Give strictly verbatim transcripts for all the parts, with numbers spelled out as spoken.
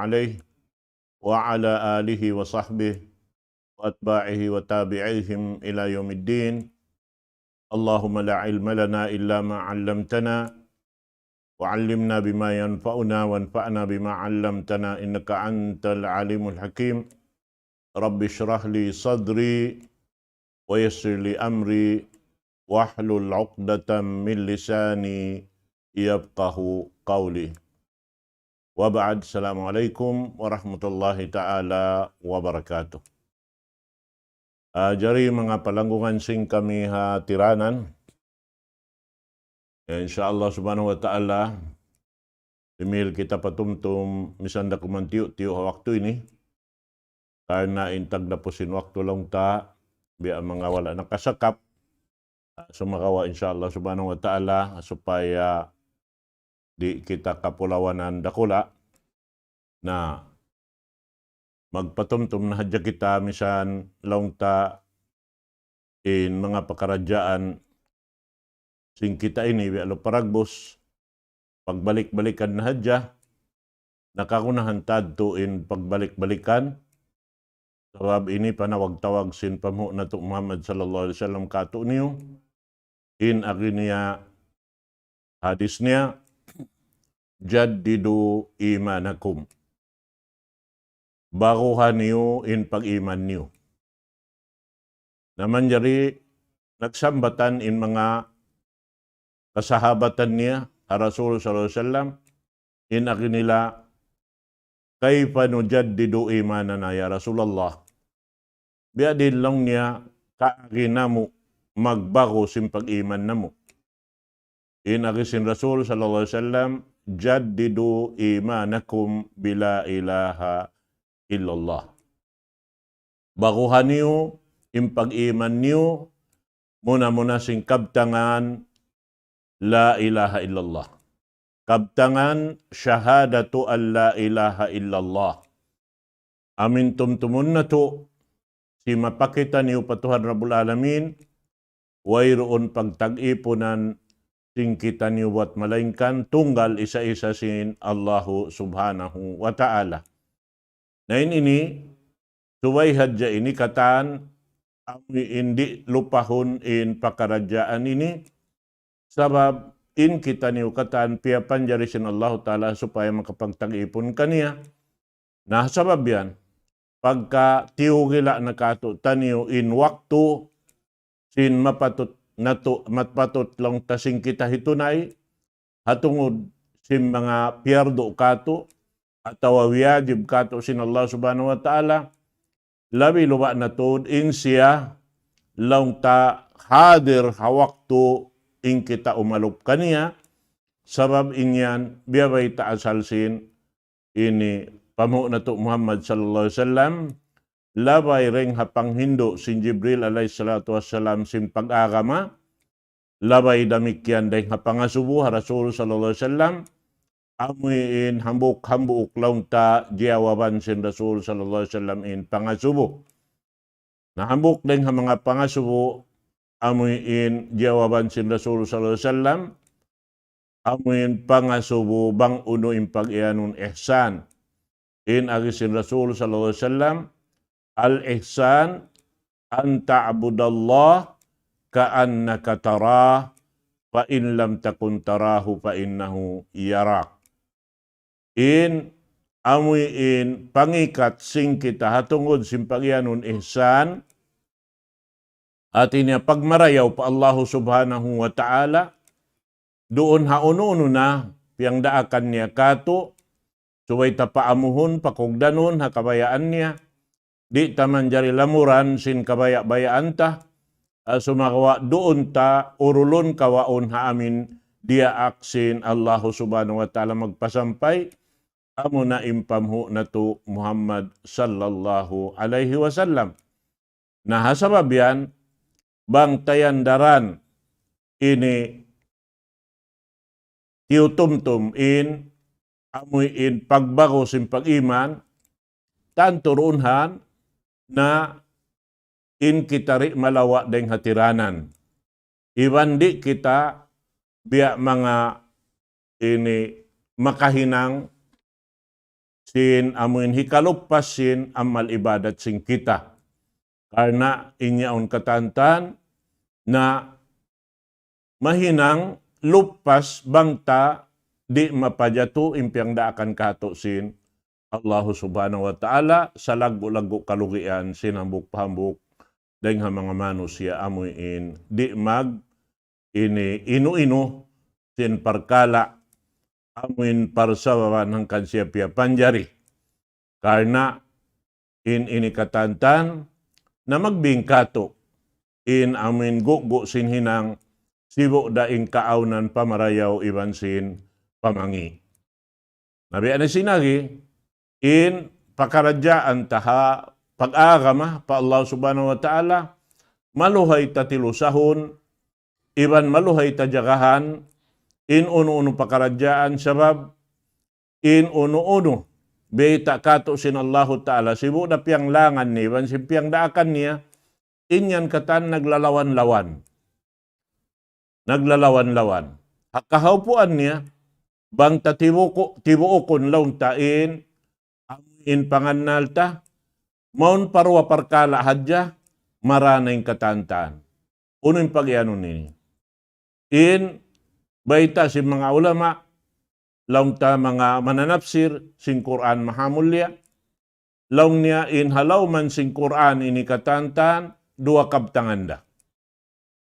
عليه وعلى آله وصحبه وأتباعه وتابعيهم إلى يوم الدين. اللهم لا علم لنا إلا ما علمتنا، وعلمنا بما ينفعنا، وانفعنا بما علمتنا، إنك أنت العليم الحكيم. رب اشرح لي صدري، ويسر لي أمري، واحلل عقدة من لساني يفقه قولي. وبعد، السلام عليكم ورحمة الله تعالى وبركاته. Ah, jari manga palanggungan sin kami ha tiranan. Ya, insya Allah subhanahu wa ta'ala, simihil kita patumtum, misan da kuman tiyu'-tiyu' ha waktu ini. Karna' in tagdapu sin waktu laung ta, biya' manga wala' nakasakap. Ah, sumagawa' insya Allah subhanahu wa ta'ala, supaya di' kita kapulawanan dakula'. Na, magpatumtum na hadja kita misan laung ta in manga pakaradjaan sin kita ini, biya' lupa ragbus, pagbalik-balikan na hadja, nakagunahan ta adtu in pagbalik-balikan, sabab ini panawag-tawag sin panghu' natu' Muhammad sallallahu alayhi wasallam kātu'niyu, in agi niya hadis niya, "Jaddidu imanakum." Baguha niyu in pag-iman niyu. Na manjari nagsambatan in manga kasahabatan niya ha Rasul sallallahu alayhi wasallam, in agi nila, "Kayfa nujaddidu imanana ya Rasulullah?" Biya' diin laung niya kaagi namu' magbagu sin pag-iman namu'. In agi sin Rasul sallallahu alayhi wasallam, "Jaddidu imanakum bila ilaha illallah." Baguha niyu in pag-iman niyu, muna-muna sin kabtangan la ilaha illallah. Kabtangan shahadatu an la ilaha illallah. Amin tumtumun natu', simapakita niyu pa Tuhan Rabbul Alamin, wayruun pagtag-ipunan sin kitaniyu buwat malaingkan tunggal isa-isa sin Allahu Subhanahu wa Ta'ala. Na in ini, subay hadja ini katan, amu in di' lupahun in pakaradjaan ini, sabab in kitaniyu katan piyapanjari sin Allahu Ta'ala supaya makapagtag-ipun kaniya. Na sabab yan, pagka tiyugila' na kātu'niyu in waktu sin mapatut natu', mapatut laung ta sin kita hitunay, ha tungud sin manga piyardu kātu', atawa wiyajib kātu' sin Allah Subhanahu wa Ta'ala, labi luba' na tuud in siya laung ta hadir ha waktu in kita umalup kaniya, sabab in yan biya' bayta' asal sin ini panghu' natu' Muhammad sallallahu alayhi wasallam, labay dayng ha panghindu' sin Jibril alayhi salatu wassalam sin pag-agama, labay damikkiyan dayng ha pangasubu ha Rasul sallallahu alayhi wasallam, amu in hambuuk-hambuuk laung ta jiyawaban sin Rasul sallallahu alayhi wasallam in pangasubu. Na hambuuk dayng ha manga pangasubu, amu in jiyawaban sin Rasul sallallahu alayhi wasallam, amu in pangasubu bang unu in pag-iyanun ihsan. In agi sin Rasul sallallahu alayhi wasallam, "Al-ihsan an ta'budallah ka'annaka tarah, fa in lam takun tarahu fa innahu yarak." In amu in pangikat sin kita ha tungud sin pag-iyanun ihsan, hati niya pagmarayaw pa Allahu Subhanahu wa Ta'ala, duun ha unu-unu na piyangdaakan niya kātu', subay ta paamuhun, pakugdanun ha kabayaan niya, di' ta manjari lamuran sin kabaya'-bayaan ta, ah, sumagawa' duun ta urulun kawaun ha amin diyaak sin Allahu Subhanahu wa Ta'ala magpasampay, amuna in panghu' natu' Muhammad sallallahu alayhi wasallam. Na ha sabab yan, bang ta yan daran ini tiyutumtum in, amu in pagbagu sin pag-iman, tantu duun han na in kita di' malawa' dayng ha tiranan. Iban di' kita biya' manga ini makahinang sin amuin hikaluppas sin amal ibadat sin kita. Karna' in yaun katantan na mahinang luppas bang ta di' mapajatu in piyangdaakan katu' sin Allahu Subhanahu wa Ta'ala, salaggu'-laggu' kalugian sin hambuuk pa hambuuk dayn ha manga manusiya' amuin di' mag ini inu-inu sin parkala' amuin parsababan hangkan siya piyapanjari. Karna' in ini katantan na magbing katu' in amuin gugu' sin hinang sibu' da in kaawnan pamarayaw iban sin pamangi'. Na biya' na sin agi, in pakaradjaan ta ha pag-agama pa Allah Subhanahu wa Ta'ala, maluhay ta tilusahun, iban maluhay ta jagahan, in unu-unu pakaradjaan sabab, in unu-unu, bayta' katu' sin Allahu Ta'ala, sibu' da piyanglangan niya, iban sin piyangdaakan niya, in yan katan naglalawan-lawan. Naglalawan-lawan. Ha kahaupuan niya, bang ta tibuku-, tibuukun laung ta in, amu in pangannal ta, mawn pa duwa parkala' hadja, marana in katantan. Unu in pagiyanun ini? In bayta' sin manga ulama, laung ta manga mananapsir sin Qur'an mahamulliya, laung niya in ha lawm sin Qur'an ini katantan, duwa kabtangan da.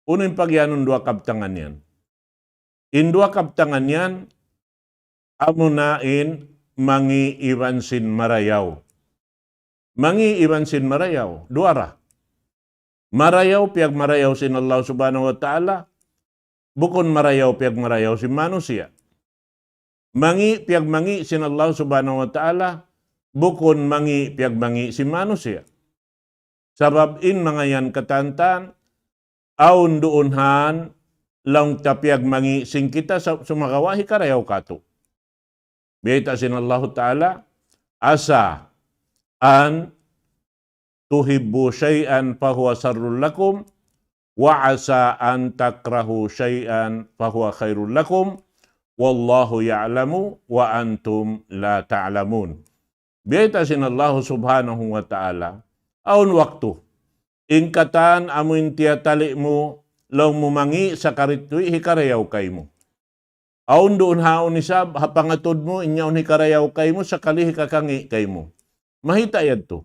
Unu in pagiyanun duwa kabtangan yan? In duwa kabtangan yan, amuna in mangi' iban sin marayaw. Mangi' iban sin marayaw, duwa ra. Marayaw, piyagmarayaw sin Allah Subhanahu wa Ta'ala, bukun marayaw, piyagmarayaw sin manusiya'. Mangi', piyagmangi' sin Allah Subhanahu wa Ta'ala, bukun mangi', piyagmangi' sin manusiya'. Sabab in manga yan katantan, awn duun han, laung ta piyagmangi' sin kita sa-, sumagawa' hikarayaw katu'. Bayta' sin Allahu Ta'ala, عسى أن تحبوا شيئا فهو شر لكم، وعسى أن تكرهوا شيئا فهو خير لكم، والله يعلم وأنتم لا تعلمون. Bayta' sin Allahu Subhanahu wa Ta'ala, awn waktu, in katan amu in tiyatali' mu, laung mu mangi' sakaritu hikarayaw kaymu. Awn duun ha yaun isab, ha pangatud mu, in yaun hikarayaw kaymu, sakali hikakangi' kaymu. Mayta' yadtu?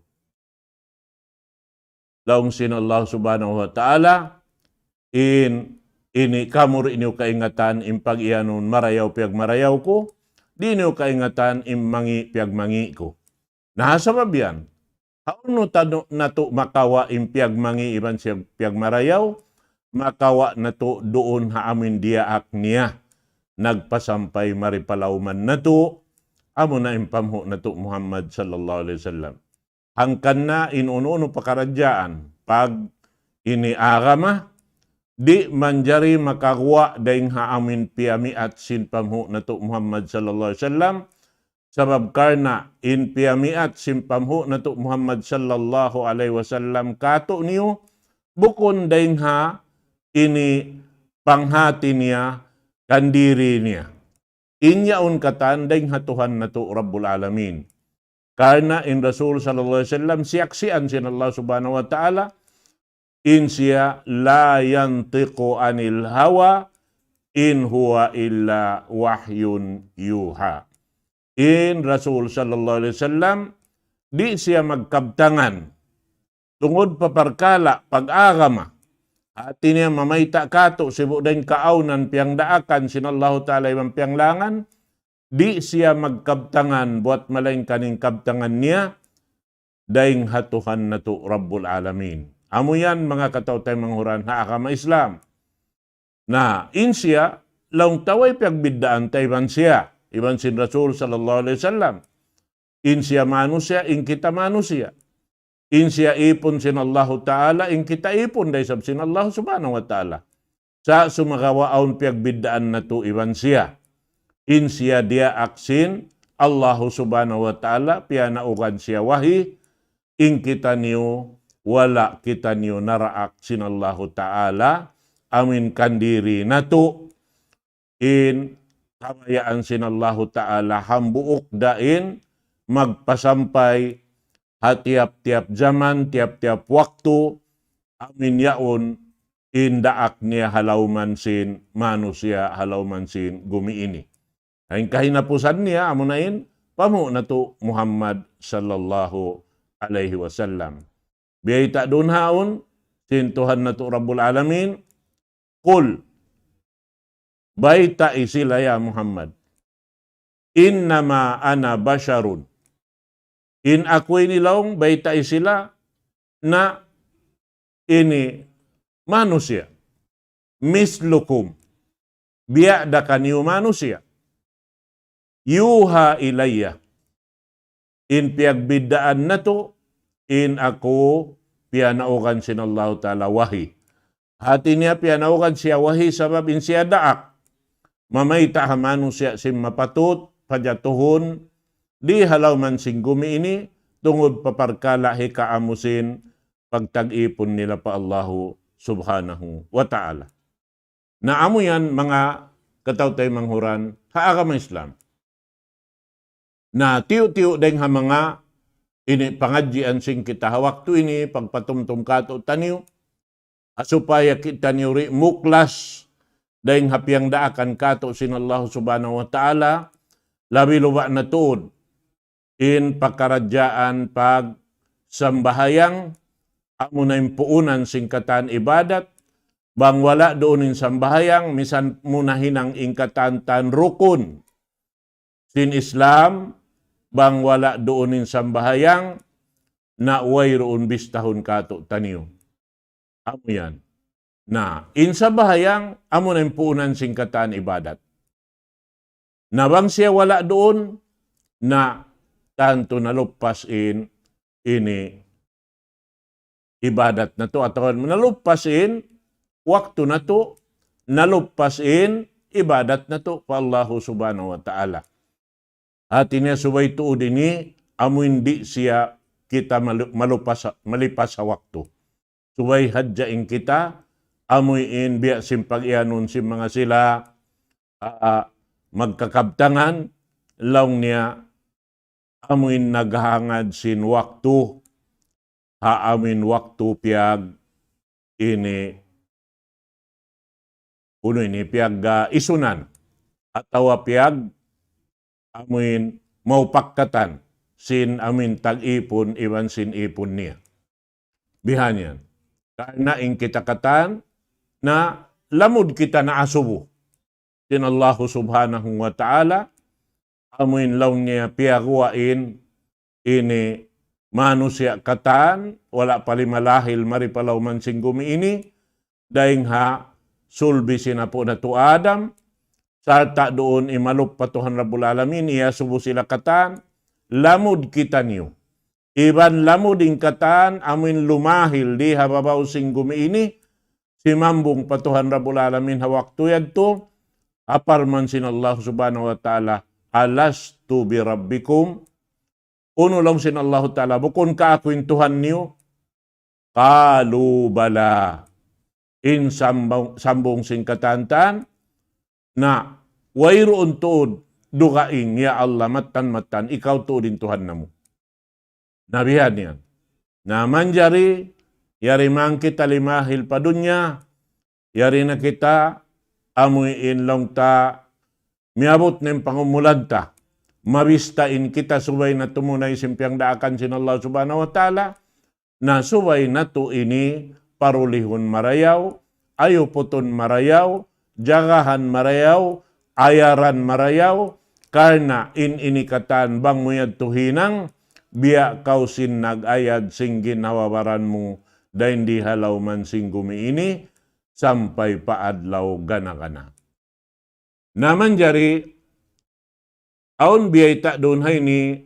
Laung sin Allah Subhanahu wa Ta'ala, in, ini kamu di' niyu kaingatan in pagiyanun marayaw piyagmarayaw ku, di' niyu kaingatan in mangi' piyagmangi' ku. Na sabab yan, hawnu tanu-, natu' makawa' in piyagmangi' iban siya piyagmarayaw, makawa' natu' duun ha amu in diyaak niya, nagpasampay mari pa lawman natu', amuna in panghu' natu' Muhammad sallallahu alayhi wasallam. Hangkan na in unu-unu pakaradjaan, pag ini agama, di' manjari makaguwa' dayn ha amu in piyamiat sin panghu' natu' Muhammad sallallahu alayhi wasallam, sabab karna' in piyamiat sin panghu' natu' Muhammad sallallahu alayhi wasallam katu' niyu, bukun dayn ha ini panghati niya, kandiri niya. In yaun katan dayn ha Tuhan natu' Rabbul Alamin. Karna' in Rasul sallallahu alayhi wasallam siyaksian sin Allah Subhanahu wa Ta'ala, in siya لا ينطق عن الهوى إن هو إلا وحي يوحى. In Rasul sallallahu alayhi wasallam, di' siya magkabtangan tungud pa parkala' pag-agama. Hati niya mamayta' katu' sibu' dayn kaawnan piyangdaakan sin Allahu Ta'ala iban piyanglangan, di' siya magkabtangan buwat malaingkan in kabtangan niya dayn ha Tuhan natu' Rabbul Alamin. Amu yan manga kataw-taymanghuran ha agama Islam. Na, in siya, laung ta way piyagbiddaan ta iban siya, iban sin Rasul sallallahu alayhi wasallam. In siya manusiya', in kita manusiya'. In siya ipun sin Allahu Ta'ala, in kita ipun da isab sin Allah Subhanahu wa Ta'ala. Sa' sumagawa' awn piyagbiddaan natu' iban siya. In siya diyaak sin Allahu Subhanahu wa Ta'ala, piyanaugan siya wahi, in kitaniyu, wala' kitaniyu naraak sin Allahu Ta'ala, amu in kandiri natu', in kabayaan sin Allahu Ta'ala hambuuk da in magpasampay ha tiyap-tiyap jaman, tiyap-tiyap waktu, amu in yaun in daak niya ha lawm sin manusiya', ha lawm sin gumi ini. In kahinapusan niya, amuna in panghu' natu' Muhammad sallallahu alayhi wasallam. Biyayta' duun haun sin Tuhan natu' Rabbul Alamin, قل, baytai sila ya Muhammad, إنما أنا بشر. In aku ini laung, baytai sila, na ini manusiya'. مثلكم, biya' da kaniyu manusiya'. يوحى إلي. In piyagbiddaan natu', in aku piyanaugan sin Allahu Ta'ala wahi. Hati niya piyanaugan siya wahi sabab in siya daak mamayta' ha manusiya' sin mapatut pajatuhun di ha lawm sin gumi ini tungud pa parkala' hikaamu sin pagtag-ipun nila pa Allahu Subhanahu wa Ta'ala. Na amu yan manga kataw-taymanghuran ha agama Islam. Na tiyu'-tiyu' dayng ha manga ini pangadjian sin kita ha waktu ini, pagpatumtum kātu'niyu, ha supaya kitaniyu di' muklas dayng ha piyangdaakan kātu' sin Allah Subhanahu wa Ta'ala, labi-labi na tuud in pakaradjaan pagsambahayang, amuna in puunan sin katan ibadat, bang wala' duun in sambahayang, misan mu na hinang in katan-katan rukun sin Islam, bang wala' duun in sambahayang, na wayruun bistahun kātu'niyu. Amu yan. Na, in sambahayang, amuna in puunan sin katan ibadat. Na bang siya wala' duun, na tantu naluppas in ini ibadat natu', atawa naluppas in waktu natu', naluppas in ibadat natu' pa Allahu Subhanahu wa Ta'ala. Hati niya subay tuud ini, amu in di' siya kita malu-, malupas, malipas ha waktu. Subay hadja in kita, amu in biya' sin pag-iyanun sin manga sila, a, a, magkakabtangan, laung niya, amu in naghangad sin waktu, ha amu in waktu piyag ini, unu ini, piyag, ah, isunan, atawa piyag amu in maupakkatan sin amu in tag-ipun iban sin ipun niya. Bihan yan. Karna' in kita katan na lamud kita naasubu sin Allahu Subhanahu wa Ta'ala, amu in laung niya piyaguwa' in ini manusiya' katan, wala' pa lima lahil mari pa lawm sin gumi ini, dayng ha sulbi sin apu' natu' Adam, sarta' duun imalup pa Tuhan Rabbul Alamin, iyasubu sila katan, lamud kitaniyu. Iban lamud in katan, amu in lumahil di ha babaw sin gumi ini, simambung pa Tuhan Rabbul Alamin ha waktu yadtu, ha parman sin Allah Subhanahu wa Ta'ala, ألست بربكم؟ Unu laung sin Allahu Ta'ala, bukun ka aku in Tuhan niyu? قالوا بلى. In sambung, sambung sin katan-katan, na wayruun tuud dugaing, ya Allah, mattan-mattan, ikaw tuud in Tuhan namu'. Na bihan yan. Na manjari, yari man kita limahil pa dunya, yari na kita, amu in laung ta, miyabut na in pangumulan ta. Mabista in kita subay na tumunay sin piyangdaakan sin Allah Subhanahu wa Ta'ala, na subay natu' ini parulihun marayaw, ayuputun marayaw, jagahan marayaw, ayaran marayaw, karna' in ini katan bang mu yadtu hinang, biya' kaw sin nag-ayad sin ginhawa-baran mu, dayn di ha lawm sin gumi ini, sampay pa adlaw gana-gana. Na manjari, awn biyayta' duun ha ini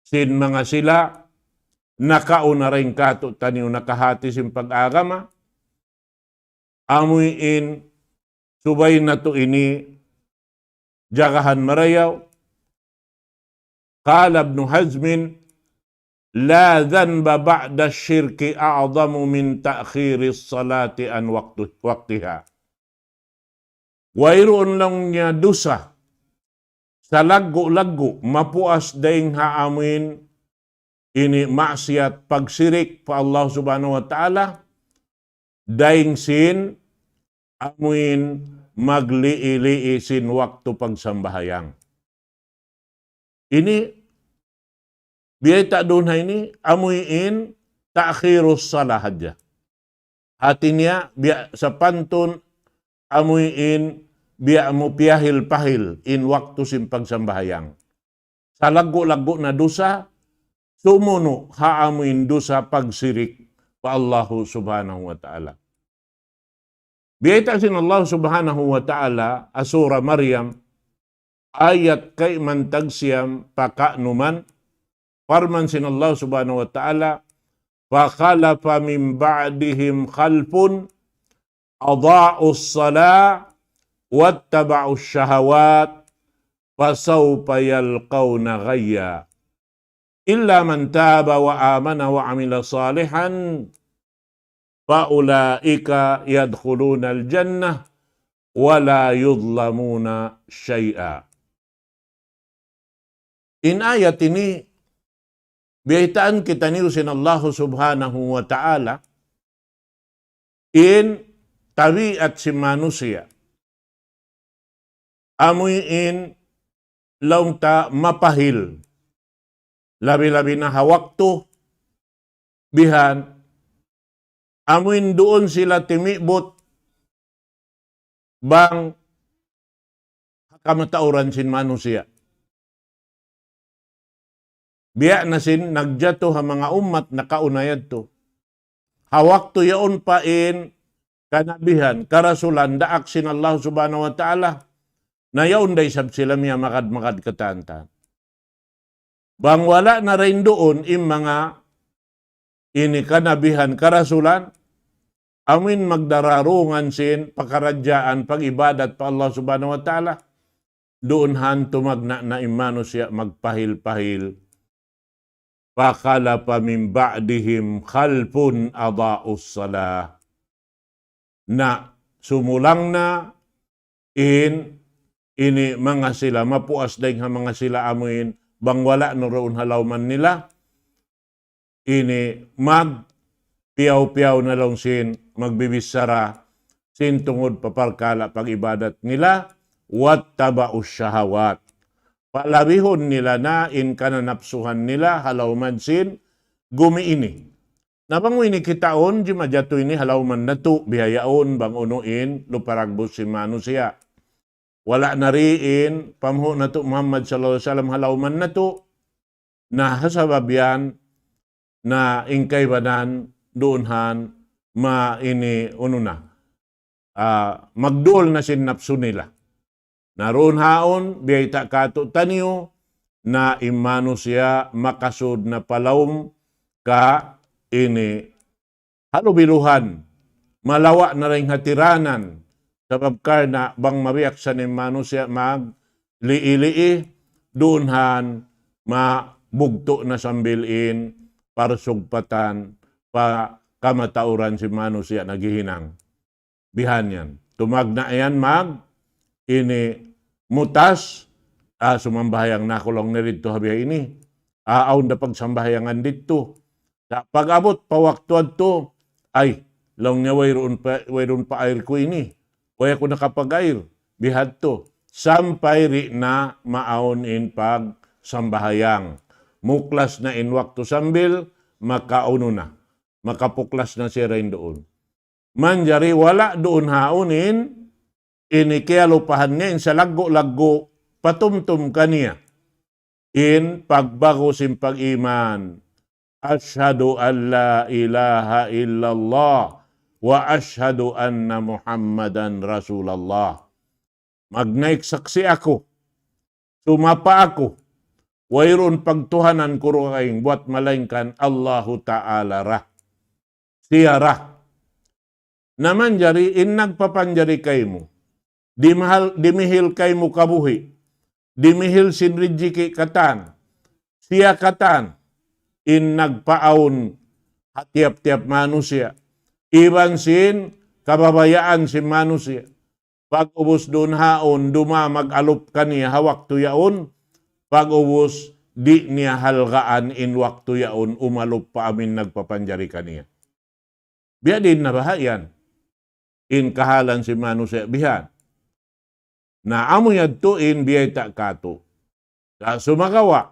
sin manga sila, nakauna dayn kātu'niyu nakahati sin pag-agama, amu in subay natu' ini jagahan marayaw. قال ابن حزم: لا ذنب بعد الشرك أعظم من تأخير الصلاة عن وقت-، وقتها. Wayruun laung niya dusa salaggu'-laggu', mapuas dayn ha amuin ini maksiat pagsirik pa Allah Subhanahu wa Ta'ala, dayn sin amuin maglii-lii sin waktu pagsambahayang. Ini, biya' ta duun ha ini, amuin ta'khirus salah hadja. Hati niya, biya' sapantun amuin biya' mu piyahil-pahil in waktu sin pagsambahayang. Salaggu'-laggu' na dusa, sumunu' ha amuin dusa pagsirik pa Allahu Subhanahu wa Ta'ala. Biyayta' sin Allah Subhanahu wa Ta'ala, ha Surah Maryam, ayat kayman tagsiyam pakanuman, parman sin Allah Subhanahu wa Ta'ala, فخلف من بعدهم خلف أضاعوا الصلاة واتبعوا الشهوات فسوف يلقون غيا إلا من تاب وآمن وعمل صالحا فأولئك يدخلون الجنة ولا يظلمون شيئا. In ayat ini, biyaytaan kitaniyu sin Allahu Subhanahu wa Ta'ala, in tabiat sin manusiya'. Amuin laung ta mapahil. Labi-labi na ha waktu, bihan, amuin duun sila timi'but bang ha kamatauran sin manusiya'. Biya' na sin nagjatu ha manga ummat nakauna yadtu. Ha waktu yaun pa in kanabihan, karasulan, daak sin Allah Subhanahu wa Ta'ala, na yaun da isab sila miyamagad-magad katan-katan. Bang wala' na dayn duun in manga ini kanabihan, karasulan, amuin magdararungan sin pakaradjaan pag-ibadat pa Allah Subhanahu wa Ta'ala, duun han tumagna' na in manusiya' magpahil-pahil. فخلف من بعدهم خلف أضاعوا الصلاة. Na sumulang na in ini manga sila mapuas dayn ha manga sila amuin bang wala' na duun ha lawman nila, ini magpiyaw-piyaw na laung sin magbibichara sin tungud pa parkala' pag-ibadat nila, واتبعوا الشهوات. Palabihun nila na in kananapsuhan nila ha lawman sin gumi ini. Na bang ini kitaun, jimajatu ini ha lawman natu', bihaun bang unu in luparagbus sin manusiya'. Wala' na ri in pamuhu' natu' Muhammad sallallahu alayhi wasallam ha lawman natu'. Na ha sabab yan, na in kaibanan duun han ma ini unu na, ah, magdul na sin napsu nila. Na duun haun, biyayta' katu'taniyu, na in manusiya' makasud na pa lawm ka ini halubiluhan, malawa' na dayn ha tiranan, sabab karna' bang mabiyaksa in manusiya' maglii-lii, duun han mabugtu' na sambil in parsugpatan pa kamatauran sin manusiya' naghihinang. Bihan yan. Tumagna' yan mag ini mutas, ah, sumambahayang na aku laung niya didtu ha biya' ini. Ah, awn da pagsambahayangan didtu. Sa' pag-abut pa waktu yadtu, ay, laung niya wayruun pa, wayruun pa air ku ini. Way aku nakapag-air. Bihadtu. Sampay di' na maawn in pagsambahayang. Muklas na in waktu sambil makaunu na. Makapuklas na siya dayn duun. Manjari wala' duun haun in, ini kiyalupahan niya in salaggu'-laggu' patumtum kaniya. In pagbagu sin pag-iman. أشهد أن لا إله إلا الله وأشهد أن محمدا رسول الله. Magnaik saksi' aku, sumapa aku, wayruun pagtuhanan ku dugaing buwat malaingkan Allahu Ta'ala ra. Siya ra. Na manjari in nagpapanjari kaymu, dimihil, dimihil kaymu kabuhi', dimihil sin rijiki' katan, siya katan, in nagpaawn ha tiyap-tiyap manusiya', iban sin kababayaan sin manusiya'. Pag-ubus duun haun, duma mag-alup kaniya ha waktu yaun, pag-ubus di' niya halgaan in waktu yaun, umalup pa amin nagpapanjari kaniya. Biya' diin na baha' yan. In kahalan sin manusiya' bihan. Na amu yadtu in biyayta' katu'. Sa' sumagawa',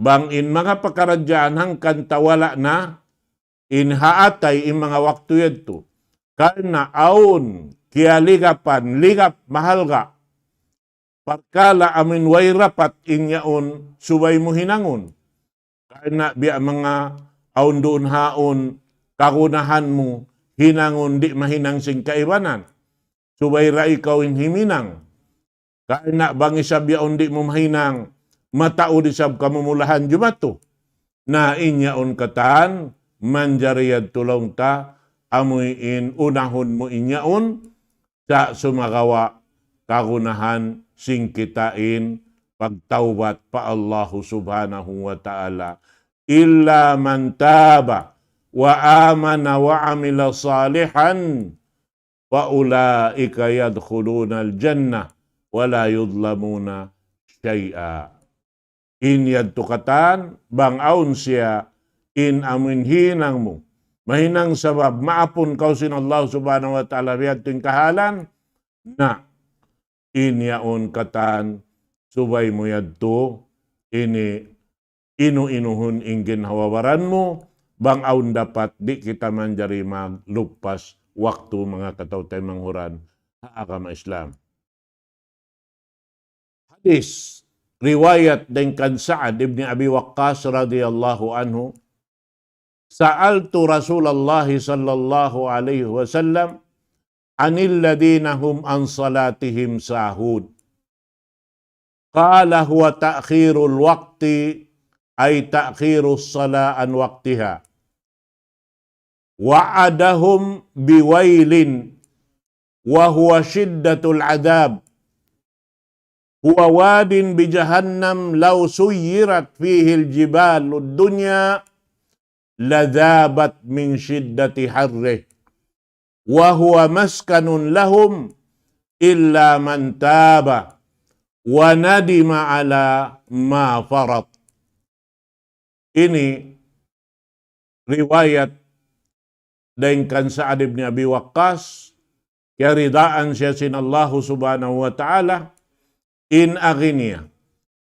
bang in manga pakaradjaan hangkan ta wala' na, in ha atay in manga waktu yadtu. Karna' awn kiyaligapan, ligap mahalga'. Parkala' amin way rapat in yaun subay mu hinangun. Karna' biya' manga awn duun haun kagunahan mu hinangun di' mahinang sin kaibanan. Subay da ikaw in himinang. Karna' bang isab yaun di' mu mahinang, mataud isab kamumulahan jumatu. Na in yaun katan, manjari yadtu laung ta, amuin unahun mu in yaun, sa' sumagawa' kagunahan sin kita in pagtawbat pa Allahu Subhanahu wa Ta'ala. إلا من تاب وآمن وعمل صالحا فأولئك يدخلون الجنة ولا يظلمون شيئا. In yadtu katan, bang awn siya in amuin hinang mu. Mahinang sabab, maapun kaw sin Allah Subhanahu wa Ta'ala, biya' yadtu in kahalan, na, in yaun katan, subay mu yadtu, ini inu-inuhun in ginhawa-baran mu, bang awn dapat di' kita manjari maglupas waktu manga kataw-taymanghuran ha agama Islam. Hadis, riwayat dayn kan Sa'ad ibn Abi Waqqas radiyallahu anhu, سألت رسول الله صلى الله عليه وسلم عن الذين هم عن صلاتهم ساهون. قال: هو تأخير الوقت، أي تأخير الصلاة عن وقتها. وعدهم بويل، وهو شدة العذاب. هو واد بجهنم لو سيرت فيه الجبال الدنيا لذابت من شدة حره. وهو مسكن لهم إلا من تاب وندم على ما فرط. Ini riwayat dayn kan Sa'ad ibn Abi Waqqas, kiyaridaan siya sin Allahu Subhanahu wa Ta'ala, in agi niya.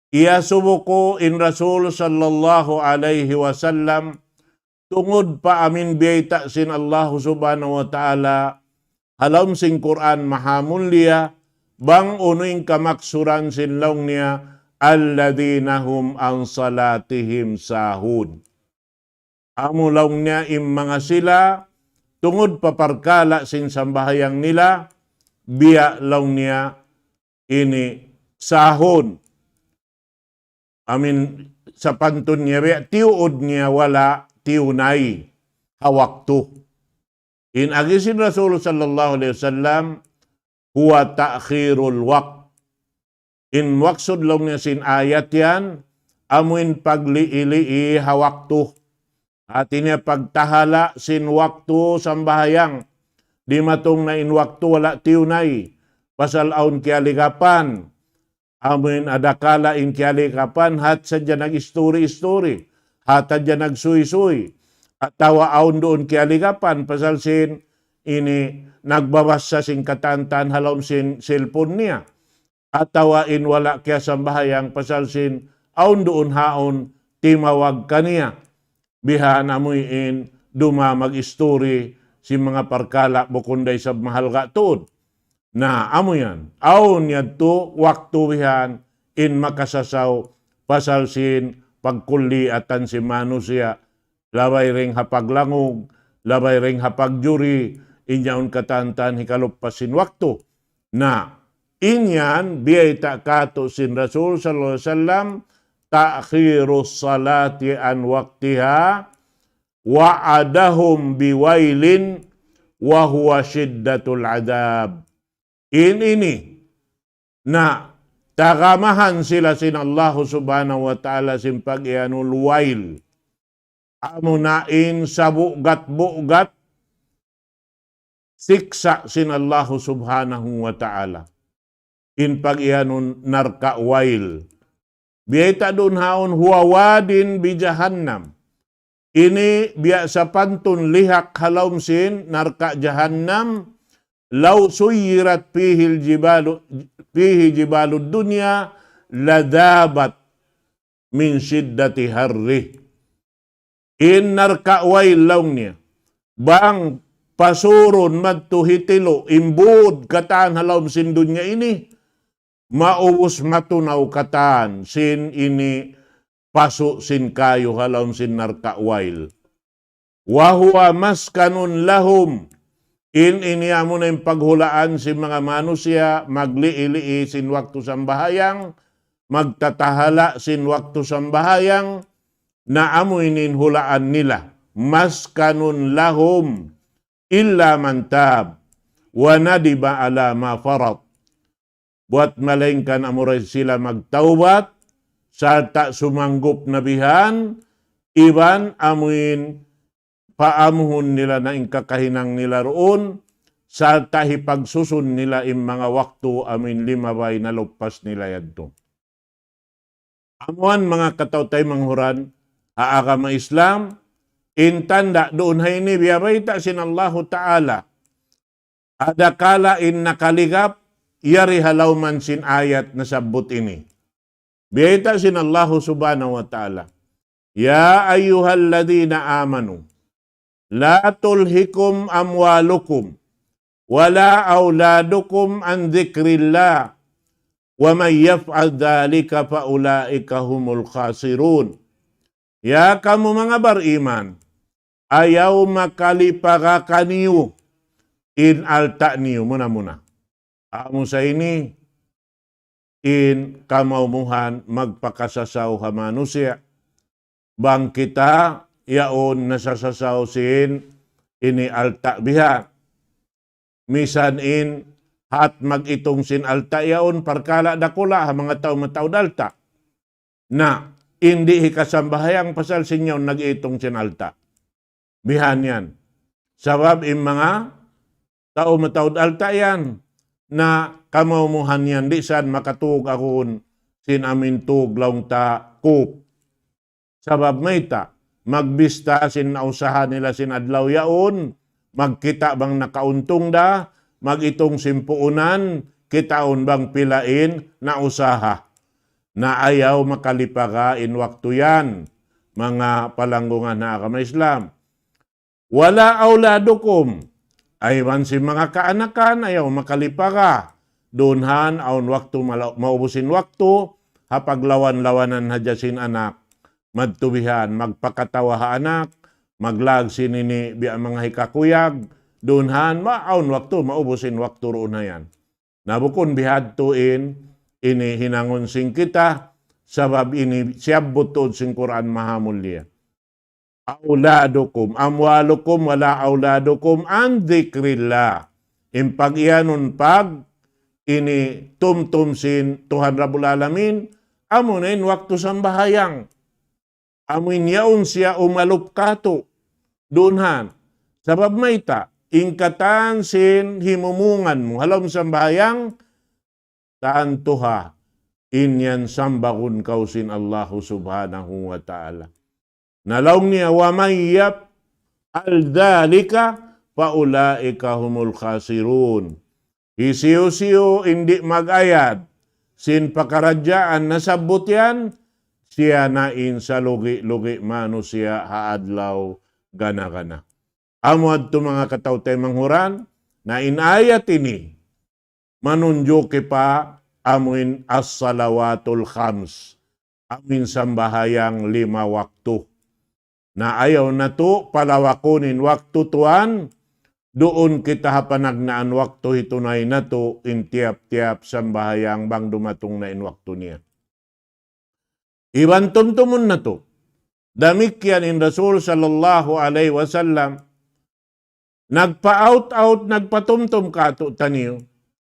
Iyasubu ku in Rasul sallallahu alayhi wasallam, tungud pa amin biyayta' sin Allahu Subhanahu wa Ta'ala, ha lawm sin Qur'an mahamulliya, bang unu in kamaksuran sin laung niya, الذين هم عن صلاتهم ساهون. Amu laung niya in manga sila, tungud pa parkala' sin sambahayang nila, biya' laung niya ini sahun. Amin sapantun niya biya' tiyuud niya wala' tiyunay ha waktu. In agi sin Rasul sallallahu alayhi wasallam, هو تأخير الوقت. In maksud laung niya sin ayat yan, amuin paglii-lii ha waktu. Hati niya pagtahala' sin waktu sambahayang. Dimatung na in waktu wala' tiyunay. Pasal awn kiyaligapan. Amuin adakala in kiyaligapan, hat sadja nag-istori-istori, hat sadja nagsuy-suy. Atawa awn duun kiyaligapan, pasal sin ini nagbabasa sin katan-katan ha lawm sin cellphone niya. Atawa in wala' kiyasambahayang, pasal sin awn duun haun timawag kaniya. Bihan amuin duma mag-istori sin manga parkala' bukun da isab mahalga' tuud. Na, amu yan. Awn yadtu waktu bihan in makasasaw pasal sin pagkulliatan sin manusiya', labay dayn ha paglangug, labay dayn ha pagjuri, in yaun katan-katan hikalupas sin waktu. Na, in yan biyayta' katu' sin Rasul sallallahu alayhi wasallam, تأخير الصلاة عن وقتها وعدهم بويل وهو شدة العذاب. In ini, na tagamahan sila sin Allahu Subhanahu wa Ta'ala sin pag-iyanul wail. Amuna in sabugat-bugat siksa' sin Allahu Subhanahu wa Ta'ala. In pag-iyanun narka' wail. Biyayta' duun haun, هو واد بجهنم. Ini biya' sapantun lihak ha lawm sin narka' jahannam, لو سيرت فيه الجبال، فيه جبال الدنيا لذابت من شدة حره. In narka' wail laung niya, bang pasurun madtu hitilu' in būd katan ha lawm sin dunya ini, maubus matunaw katan sin ini pasu' sin kayu ha lawm sin narka' wail. وهو مسكن لهم. In ini amuna in paghulaan sin manga manusiya', maglii-lii sin waktu sambahayang, magtatahala' sin waktu sambahayang, na amu ini in hulaan nila. مسكن لهم إلا من تاب وندم على ما فرط. Buwat malaingkan amura sila magtawbat, sarta' sumanggup na bihan, iban amuin paamuhun nila na in kakahinang nila duun, sarta' hipagsusun nila in manga waktu amuin limabay naluppas nila yadtu. Amuan manga kataw-taymanghuran ha agama Islam, in tanda' duun ha ini biyabayta' sin Allahu Ta'ala. Adakala in nakaligap, yari ha lawman sin ayat nasabbut ini. Biyayta' sin Allahu Subhanahu wa Ta'ala. يا أيها الذين آمنوا لا تلهكم أموالكم ولا أولادكم عن ذكر الله ومن يفعل ذلك فأولئك هم الخاسرون. Ya kamu manga bariman, ayaw makalipaga kaniyu in alta' niyu muna-muna. Amu sa ini in kamaumuhan magpakasasaw ha manusiya'. Bang kita yaun nasasasaw sin ini alta' biha. Misan in hat mag-itung sin alta' yaun parkala' dakula' ha manga tau mataud alta'. Na, in di' hikasambahayang pasal sin yaun nag-itung sin alta'. Bihan yan. Sabab in manga tau mataud alta' yan, na kamaumuhan yan, di' san makatug akun sin amin tug laung ta kup. Sabab mayta', magbista sin nausaha nila sin adlaw yaun, magkita' bang nakauntung da, mag-itung sin puunan, kitaun bang pila in nausaha. Na ayaw makalipaga in waktu yan, manga palanggungan ha agama Islam. ولا أولادكم. Iban sin manga kaanakan, ayaw makalipaga. Dunhan, awn waktu mala-, maubus in waktu, ha paglawan-lawanan hadja sin anak. Madtu bihan, magpakatawa ha anak, maglag sin ini biya' manga hikakuyag, dunhan, ma-, awn waktu, maubus in waktu duun ha yan. Na bukun bihadtu in, ini hinangun sin kita, sabab ini siyabbut tuud sin Qur'an Maha Mulia. أولادكم، أموالكم ولا أولادكم عن ذكر الله. In pag-iyanun pag ini tumtum sin Tuhan Rabbul Alamin, amu na in waktu sambahayang. Amu in yaun siya umalup katu'. Dunhan. Sabab mayta', in katan sin himumungan mu, ha lawm sambahayang, tantuha, in yan sambagun kaw sin Allahu Subhanahu wa Ta'ala. Na laung niya, ومن يفعل ذلك فأولئك هم الخاسرون. Hisiyu-siyu in di' mag-ayad sin pakaradjaan nasabbut yan, siya na in salugi'-lugi' manusiya' ha adlaw gana-gana. Amu adtu manga kataw-taymanghuran, na in ayat ini, manunjuki pa amuin as-salawatul khams, amuin sambahayang lima waktu. Na ayaw natu' palawakun in waktu tuwan, duun kita ha panagnaan waktu hitunay natu' in tiyap-tiyap sambahayang bang dumatung na in waktu niya. Iban tumtumun natu'. Damikkiyan in Rasul sallallahu alayhi wasallam, nagpa-out-out, nagpatumtum katu'taniyu.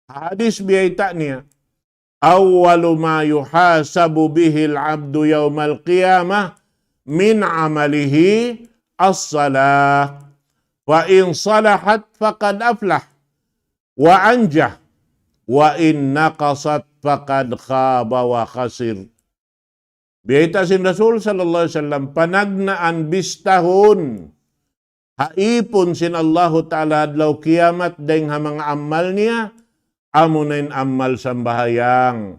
Hadis biyayta' niya, أول ما يحاسب به العبد يوم القيامة من عمله الصلاة. فإن صلحت فقد أفلح وأنجح، وإن نقصت فقد خاب وخسر. Biyayta' sin Rasul sallallahu alayhi wasallam, panagnaan bistahun ha ipun sin Allahu Ta'ala adlaw kiyamat dayng ha manga amal niya, amuna in amal sambahayang.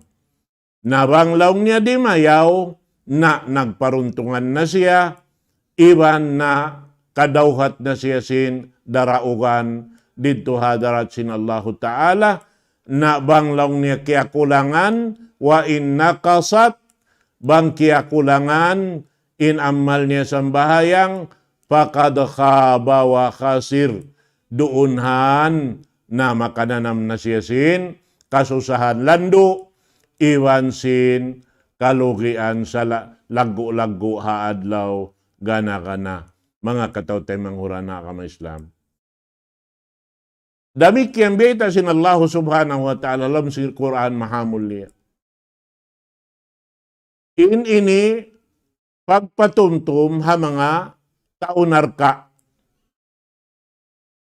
Na bang laung niya dimayaw, na nagparuntungan na siya, iban na kadawhat na siya sin daraugan didtu ha hadarat sin Allahu Ta'ala, na bang laung niya kiyakulangan, وإن نقصت, bang kiyakulangan in amal niya sambahayang, فقد خاب وخسر. Duun han na makananam na siya sin kasusahan landu', iban sin kalugian sa la-, laggu'-laggu' ha adlaw gana-gana. Manga kataw-taymanghuran ha agama Islam. Damikkiyan biyayta' sin Allahu Subhanahu wa Ta'ala ha lawm sin Qur'an Mahamulliya. In ini pagpatumtum ha manga tau narka'.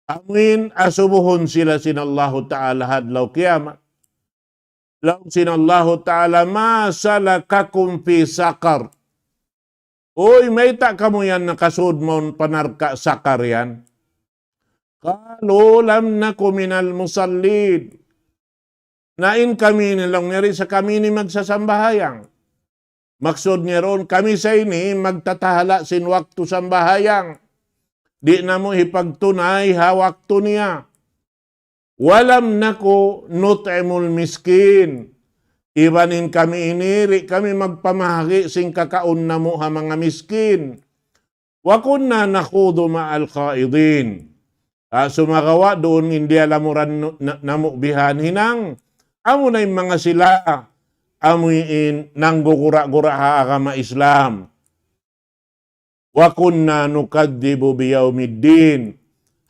Amuin asubuhun sila sin Allahu Ta'ala ha adlaw kiyamat. Laung sin Allahu Ta'ala, ما سلككم في سقر. Uy, mayta' kamu yan nakasud mawn pa narka' Sakar yan? قالوا لم نك من المصلين. Na in kami ini laung niya di' sa kami ini magsasambahayang. Maksud niya duun, kami sa ini magtatahala' sin waktu sambahayang. Di' namu' hipagtunay ha waktu niya. ولم نك نطعم المسكين. Iban in kami ini, di' kami magpamahagi' sin kakaun namu' ha manga miskin. وكنا نخوض مع الخائضين. Ah, sumagawa' duun in diyalamuran nu-, na-, namu' bihan hinang, amuna in manga sila, amuin nanggugura-gura ha agama Islam. وكنا نكذب بيوم الدين.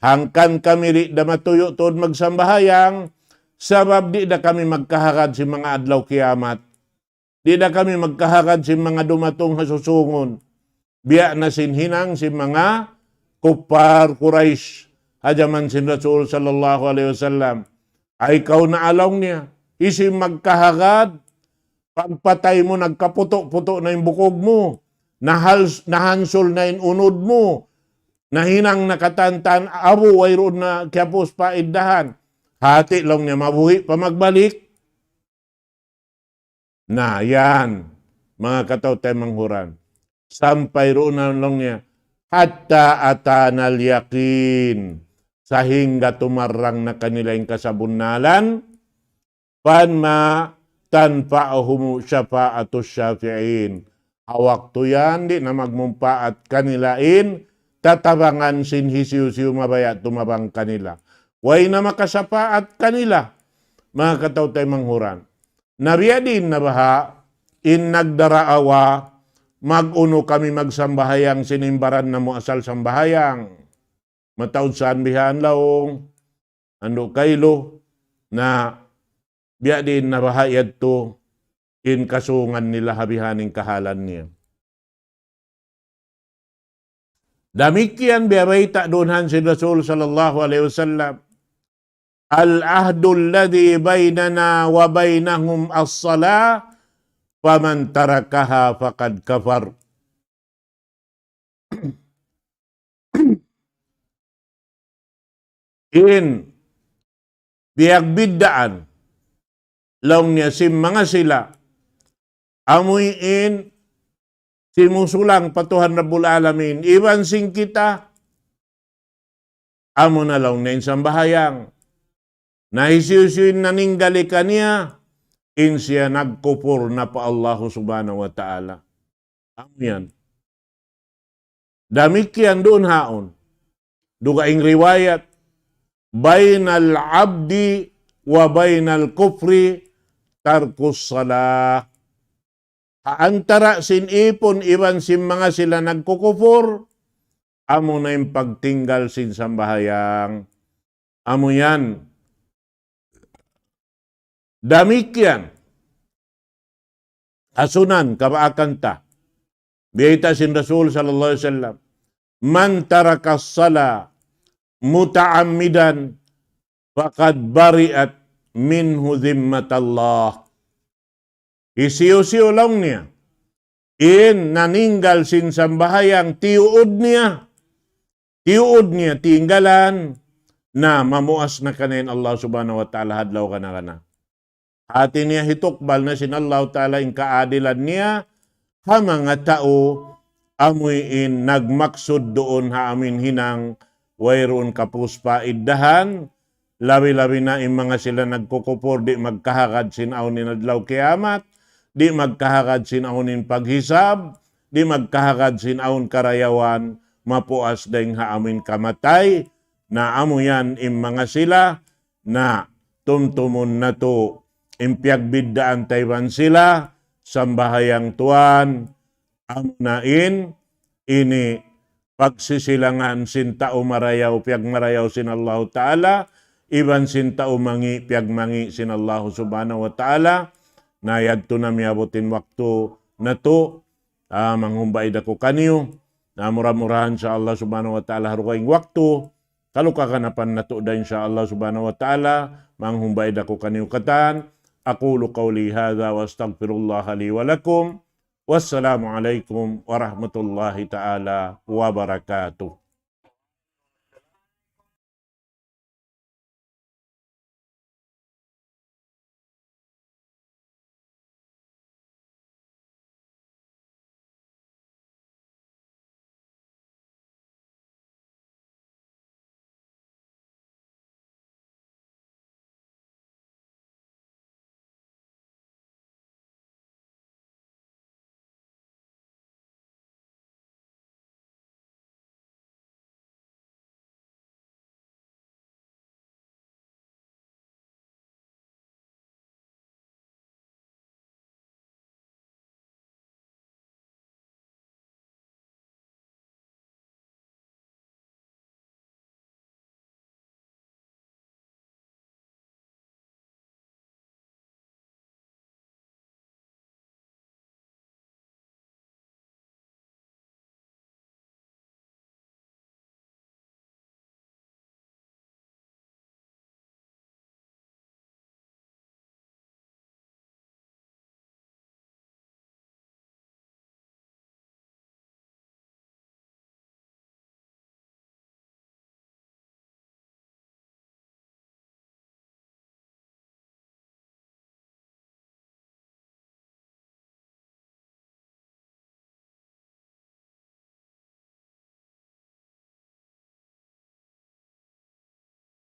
Hangkan kami di' da matuyu' tuud magsambahayang, sabab di' da kami magkahagad sin manga adlaw kiyamat. Di' da kami magkahagad sin manga dumatung ha susungun. Biya' na sin hinang sin manga kuffar Quraysh ha jaman sin Rasul sallallahu alayhi wasallam. Ay kaw na laung niya, hisiyu in magkahagad, pagpatay mu nagkaputu'-putu' na in bukug mu, nahals-, nahansul na in unud mu, nahinang na katan-katan abu, wayruun na kiyapus pa iddahan. Hati laung niya mabuhi' pa magbalik. Na, yan, manga kataw-taymanghuran. Sampay duun na laung niya, حتى أتانا اليقين. Sahingga tumarrang na kanila in kasabunnalan, فما تنفعهم شفاعة الشافعين. Ha waktu yan, di' na magmumpaat kanila in tatabangan sin hisiyu-siyu mabaya' tumabang kanila. Way na makasapaat kanila, manga kataw-taymanghuran. Na biya' diin na baha' in nagdaraawa, mag-unu kami magsambahayang sin in baran namu' asal sambahayang. Mataud sa bihan laung, andu' kailu, na biya' diin na baha' yadtu in kasungan nila ha bihaning kahalan niya. Damikkiyan biya' bayta' duun han sin Rasul sallallahu alayhi wasallam, العهد الذي بيننا وبينهم الصلاة فمن تركها فقد كفر. In piyagbiddaan laung niya sin manga sila, amuin simusulang pa Tuhan Rabbul Alamin, iban sin kita, amuna laung niya in sambahayang. Na hisiyu-siyu in naninggali kaniya, in siya nagkupur na pa Allahu Subhanahu wa Ta'ala. Amu yan. Damikkiyan duun haun. Dugaing riwayat, بين العبد وبين الكفر ترك الصلاة. Ha antara' sin ipun iban sin manga sila nagkukupur, amuna in pagtinggal sin sambahayang. Amu yan. Damikkiyan. Ha Sunan, kabaakan ta. Biyayta' sin Rasul sallallahu alayhi wasallam, من ترك الصلاة متعمدا فقد برئت منه ذمة الله. Hisiyu-siyu laung niya in naninggal sin sambahayang tiyuud niya, tiyuud niya, tinggalan, na mamuas na kaniya in Allah Subhanahu wa Ta'ala ha adlaw kana-kana. Hati niya hitukbal na sin Allah Ta'ala in kaadilan niya ha manga tau amuin nagmaksud duun ha amuin hinang wayruun kapus pa iddahan, labi-labi na in manga sila nagkukupur, di' magkahagad sin awn in adlaw kiyamat, di' magkahagad sin awn in paghisab, di' magkahagad sin awn karayawan, mapuas dayn ha amuin kamatay, na amu yan in manga sila, na tumtumun natu' in piyagbiddaan ta iban sila, sambahayang tuwan, amuna in ini pagsisilangan sin tau marayaw, piyagmarayaw sin Allahu Ta'ala, iban sin tau mangi', piyagmangi' sin Allahu Subhanahu wa Ta'ala. Na yadtu na miyabut in waktu natu', ah, manghumbaid aku kaniyu. Na mura-murahan sin Allah Subhanahu wa Ta'ala ha dugaing waktu, kalu kaganapan natu' da in sha Allah Subhanahu wa Ta'ala, manghumbaid aku kaniyu katan. أقول قولي هذا وأستغفر الله لي ولكم. والسلام عليكم ورحمة الله تعالى وبركاته.